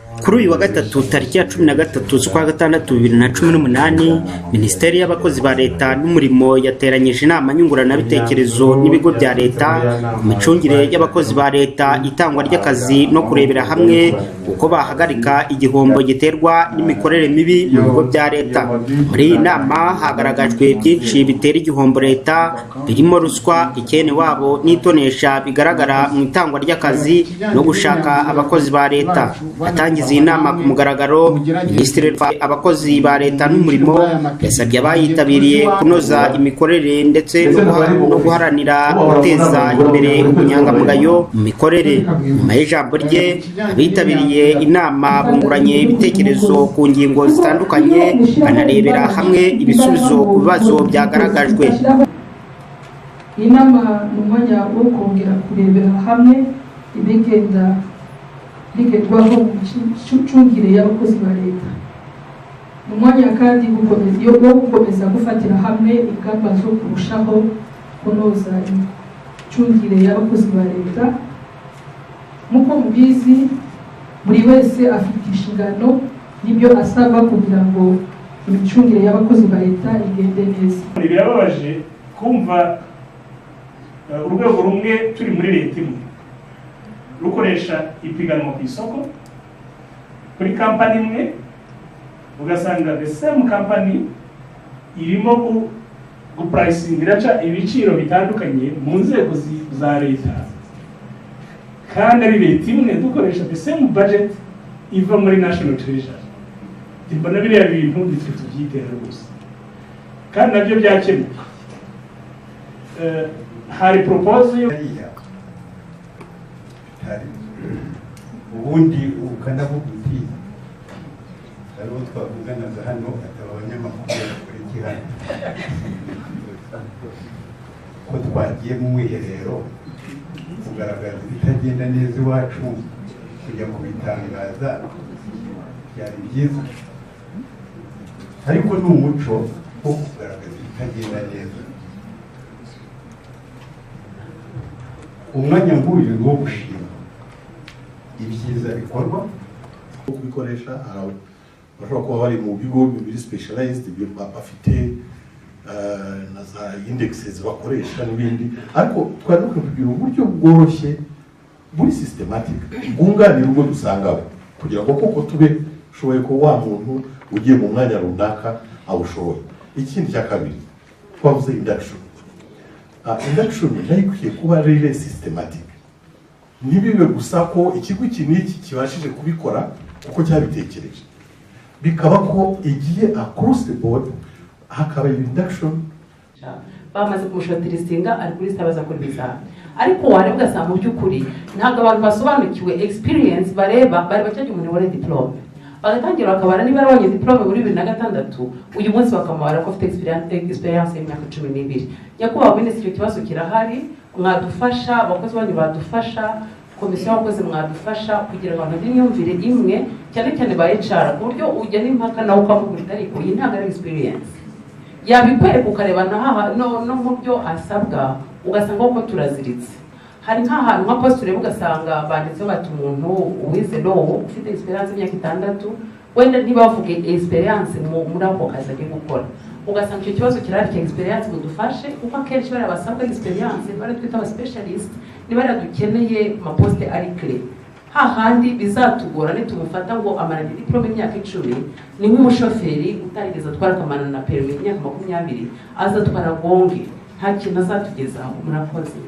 Kuri uyu wa gatatu, tariki ya 13 z'ukwa gatandatu 2018, Minisiteri y'Abakozi ba Leta n'Umurimo yateranyije inama nyunguranabitekerezo n'ibigo bya leta ku micungire y'abakozi ba leta, itangwa ry'akazi no kurebera hamwe uko bahagarika igihombo giterwa n'imikorere mibi mu bigo bya leta. Muri iyi nama hagaragajwe byinshi bitera igihombo leta, birimo ruswa, icyenewabo n'itonesha bigaragara mu itangwa ry'akazi no gushaka abakozi ba leta. Atangiza iyi nama ku mugaragaro, Minisitiri Abakozi ba Leta n'Umurimo yasabye abayitabiriye kunoza imikorere ndetse no guharanira guteza imbere ubunyangamugayo mu mikorere. Nyuma y'ijambo rye, abitabiriye inama bunguranye ibitekerezo ku ngingo zitandukanye, banarebera hamwe ibisubizo ku bibazo byagaragajwe. Iyi nama ni umwanya wo kongera kurebera hamwe ibigenda bigerwaho mu micungire y'abakozi ba leta. Ni umwanya kandi wo gukomeza gufatira hamwe ingamba zo kurushaho kunoza imicungire y'abakozi ba leta. Nk'uko mubizi, buri wese afite inshingano n'ibyo asabwa kugira ngo imicungire y'abakozi ba leta igende neza. Birababaje kumva urwego rumwe turi muri leta imwe rukoresha ipiganwa ku isoko kuri kampani imwe, ugasanga the same company irimo gupricinga, iraca ibiciro bitandukanye mu nzego za leta, kandi ari leta imwe, dukoresha the same budget iva muri National Treasury. Mbona biriya bintu nitwe tubyitera rwose, kandi nabyo byakemuka. Hari proposal hariya bitari ubundi, ukanavuga uti hariho twavuganaga hano, ataba abanyamakuru bakora iki hano, ko twagiye mu mwiherero kugaragaza ibitagenda neza iwacu, kujya kubitangaza byari byiza, ariko ni umuco wo kugaragaza ibitagenda neza. Umwanya nk'uyu ni uwo gushima ibyiza bikorwa. Kubikoresha, hari bashobora kuba bari mu bigo biri specialized, bafite na za indexes bakoresha n'ibindi, ariko twari dukwiye kugira uburyo bworoshye buri systematic bwunganira ubwo dusangaho, kugira ngo koko tube ushoboye ko wa muntu ugiye mu mwanya runaka awushoboye. Ikindi cya kabiri twavuze, induction. Induction nayo ikwiye kuba really systematic, ntibibe gusa ko ikigo iki n'iki kibashije kubikora kuko cyabitekereje, bikaba ko igiye across the board, hakaba induction. Bamaze kumushortlistinga, ari kuri liste baza gukora ibizami, ariko wareba ugasanga mu by'ukuri ntabwo abantu basobanukiwe experience. Bareba bari bacyajya umuntu wari diplôme, bagatangira bakabara niba yarabonye diplôme muri 2006, uyu munsi bakamubara ko afite experience y'imyaka 12. Nyakubahwa Minisitiri, icyo kibazo kirahari. Mwadufasha, abakozi banyu badufasha, komisiyo y'abakozi mwadufasha kugira ngo abantu bagire imyumvire imwe, cyane cyane ba HR, ku buryo ujya n'impaka nawe ukamubwira, ariko iyi ntabwo ari experience. Yabikwereka, ukareba no mu byo asabwa, ugasanga koko turaziritse. Hari nk'ahantu nka poste ureba ugasanga banditseho bati umuntu wize law ufite experience y'imyaka 6, wenda ntibavuge experience muri ako kazi agiye gukora. Ugasanga icyo kibazo kirahari cya experience. Mudufashe, kuko akenshi bariya basabwa experience, bariya twita aba specialist, ni bariya dukeneye ku maposte ari clé, hahandi bizatugora nitumufata ngo amaranye diplôme imyaka 10. Ni nk'umushoferi utarigeze atwara, akamara na permis imyaka 20, azatwara gonge, nta kintu azatugezaho. Murakoze.